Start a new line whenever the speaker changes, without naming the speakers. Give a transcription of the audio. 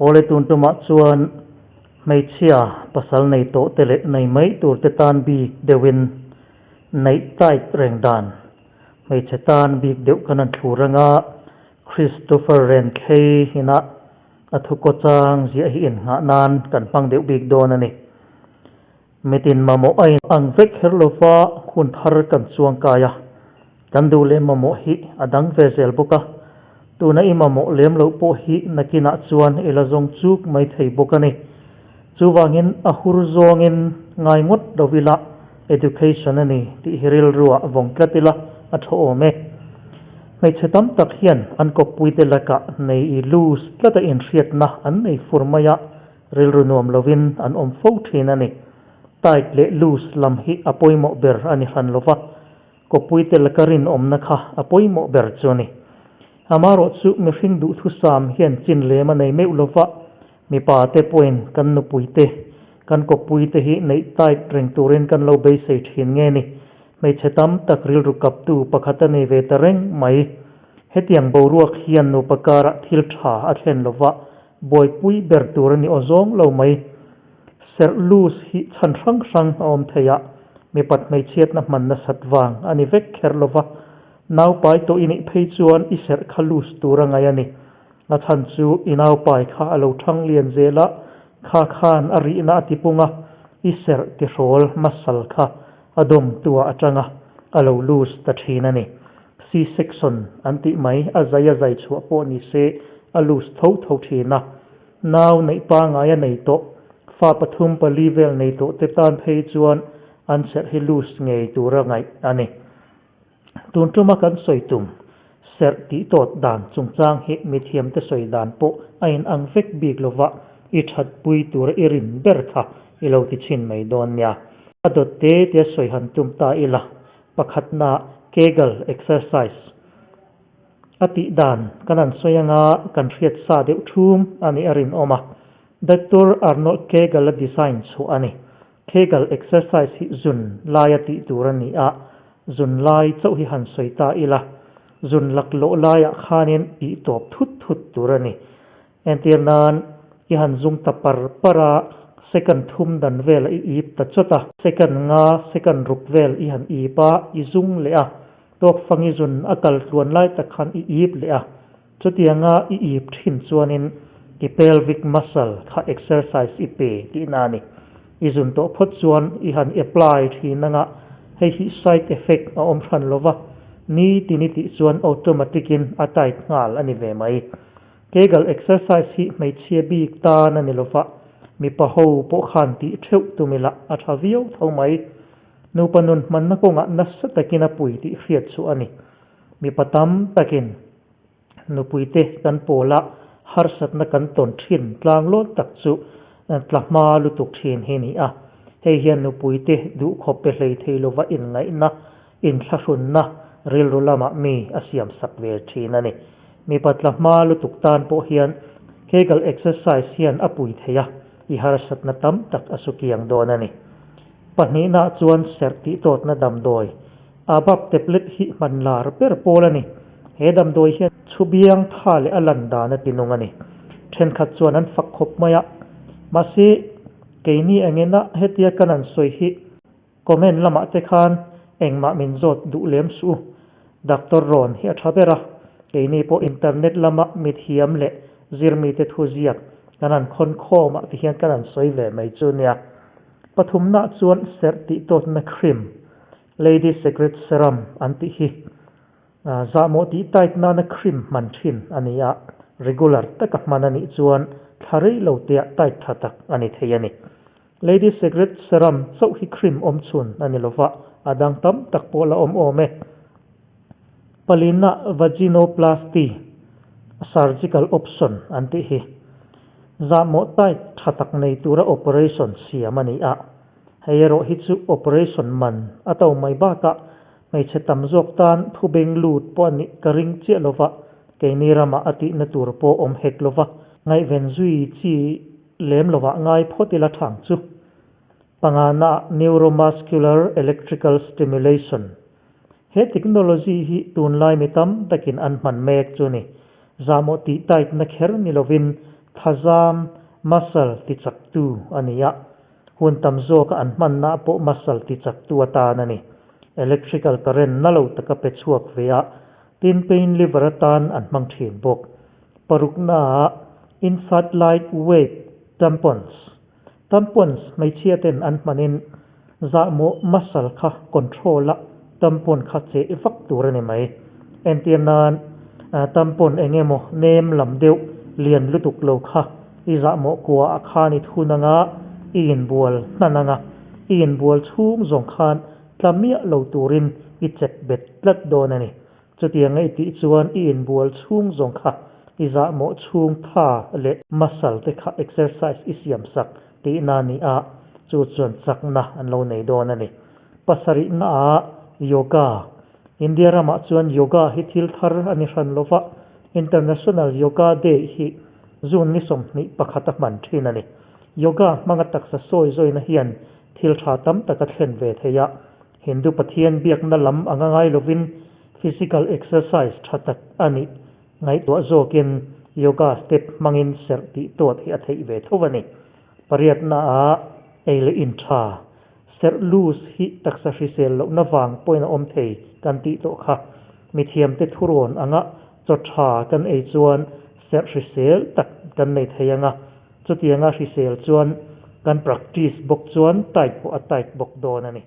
Awle tun tumah chuan hmeichhia pasal nei tawh te leh nei mai tur te tan bik deuhin neih tight reng dan hmeichhe tan bik deuh kan han thlur anga Christopher Renthei ina a thukaw chang ziah hi innghah nan kan hmang deuh bik dawn a ni. Mitin mamawh a in ang vek her lova hun thar kan chuang kai a, kan duh leh mamawh hi a dang ve zel bawk a, tuna i mamawh lem loh pawh hi nakinah chuan i la zawng chuk mai thei bawk a ni. Chuvangin a hur zawngin ngai ngawt lo ila education a ni tih hi rilruah vawng tlat ila a tha awm e. Hmeichhe tam tak hian an kawppuite lakah nei i loose tlat a inhriatna an nei fur mai a, Rilru nuam lovin an awm fo thin a ni. Tight leh loose lam hi a pawimawh ber a ni hran lova, kawpui tel ka rinawmna kha a pawimawh ber chu a ni. Amarawh chu mihring duhthusam hian chin lem a nei meuh lova, mipa te pawhin kan nupui te, kan kawpui te hi neih tight reng turin kan lo beisei thin nge ni? Hmeichhe tam tak rilru kaptu pakhat a nei ve ta reng mai. Hetiang boruak hian nupa karah thil tha a thlen lova, Buaipui ber tur a ni aw zawng lo mai. Serh loose hi chhan hrang hrang a awm thei a, mipat hmeichhiatna hman nasat vang a ni vek kher lo va. Naupai tawh i nih phei chuan i serh kha loose tur a ngaih a ni. A chhan chu i naupai kha a lo thang lian zel a, kha khan a rihna a tipung a, i serh tihrawl muscle kha a dawmtuah atanga a lo loose ta thin a ni. C-section an tih mai, a zai a zai chhuah pawh ni se a loose tho tho thin a. Nau neih pangai a nei tawh, fa pathum pali vel nei tawh te tan phei chuan an serh hi loose ngei tura ngaih a ni. Tun tuma kan sawi tum, serh tih tawt dan chungchang hi mithiamte sawi dan pawh a inang vek bik lova i thatpui tura i rin ber kha i lo ti chhin mai dawn nia. A dawt te tia sawi han tum ta ila, pakhatna Kegel exercise a tih dan kan han sawi anga kan hriat sa deuh thum a nih a rinawm a. Doctor Arnold Kegel a design chhuah a ni. Kegel exercise hi zun laia tih tur a ni a, zun lai chauh hi han sawi ta ila, zun laklawh laiah khanin tih tawp thut thut tur a ni. Entir nan, i han zung ta par par a, second thum dan vel i ip ta chawt a. Second nga, second ruk vel i han ip a, i zung leh a. Tawk fang i zun a kal tluan lai tak khan i ip leh a. Chutianga i ip thin chuanin i pelvic muscle kha exercise i pe tihna a ni. I zun tawh phawt chuan i han apply thin anga hei hi side effect a awm hran lova, nitin i tih chuan automatic in a tight nghal a ni ve mai. Kegel exercise hi hmeichhia bik tan a ni lova, mipa ho pawh khan tih theuh tum ila a tha viau tho mai. Nupa nun hmanna kawngah nasa takin a pui tih hriat chu a ni. Mipa tam takin nupuite kan pawla harsatna kan tawn thin tlanglawt tak chu tla hma lutuk thin hi ni a. Hei hian nupuite duhkhawp pe hlei thei lova inngaihna Inthlahrunna rilru lamah mi a siamsak ve thin a ni. Mipa tla hma lutuk tan pawh hian Kegel exercise hian a pui thei a, i harsatna tam tak a su kiang dawn a ni. Pahnihna chuan serh tihtawtna damdawi, Abab tablet hi hman lar ber pawl a ni. He damdawi hian chhubiang tha leh a lan dan a tinung a ni. Thenkhat chuan an fak khawp mai a, mahse keini engena hetia kan an sawi hi Comment lamah te khan engmah min zawt duh lem suh u. Doctor rawn hi a tha ber a, keini pawh internet lama mithiam leh zirmite thu ziak kan han khawn khawm ah ti hian kan han sawi ve mai chu nia. Pathumna chuan serh tih tawtna cream, Lady Secret Serum an tih hi zahmawh tih tight nana cream hman thin a ni a, regular taka hman a nih chuan thla rei lo teah tight tha tak a ni thei a ni. Lady Secret Serum chauh hi cream awm chhun a ni lova, a dang tam tak pawh la awm awm e. Palina Vaginoplasty, a surgical option an tih hi. Zahmawh tight tha tak nei tura operation siam a ni a. Hei erawh hi chu operation man a to mai bakah hmeichhe tam zawk tan thu beng lut pawh a nih ka ring chiah lova, keini ramah a tihna tur pawh awm hek lova, ngaihven zui chi Lem lovah ngai phawt ila thang chu. Pangana Neuromuscular Electrical Stimulation. He technology hi tunlai mi tam takin an hman mek chu ni. Zahmawh tih tight na kher ni lovin Thazam, muscle, tichaktu a ni a. Hun tam zawka an hmanna pawh muscle tichaktu atan a ni. Electrical current na lo taka pe chhuak ve a, tin pain liver atan an hmang thin bawk. Paruknaah insert light weight tampons. Tampons hmeichhia ten an hmanin zahmawh muscle kha control a tampon kha cheh vak tur a ni mai. Entir nan tampon eng emaw nem lam deuh lian lutuk lo kha i zahmawh kua ah khan i thun anga i inbual hnan anga i inbual chhung zawng khan tla miah lo turin i chep bet tlat dawn a ni. Chutiang a i tih chuan i inbual chhung zawng kha i zahmawh chhung tha leh muscle te kha exercise i siam sak tihna a ni a, chu chuan chakna an lo nei dawn a ni. Pasarihna ah Yoga. India ramah chuan Yoga hi thil thar a ni hran lova, International Yoga Day hi June ni 21 a hman thin a ni. Yoga hmanga taksa sawi zawina hian thil tha tam tak a thlen ve thei a, Hindu Pathian biakna lam anga ngai lovin physical exercise tha tak a nih ngaihtuah zawkin yoga step hmangin serh tih tawt hi a theih ve tho a ni. Pariatna ah ei leh in tha serh loose hi taksa hrisel lohna vang pawhin a awm thei kan tih tawh kha. Mithiamte thurawn anga chaw tha kan ei chuan serh hrisel tak kan nei thei anga chutianga hrisel chuan kan practice bawk chuan tight pawh a tight bawk dawn a ni.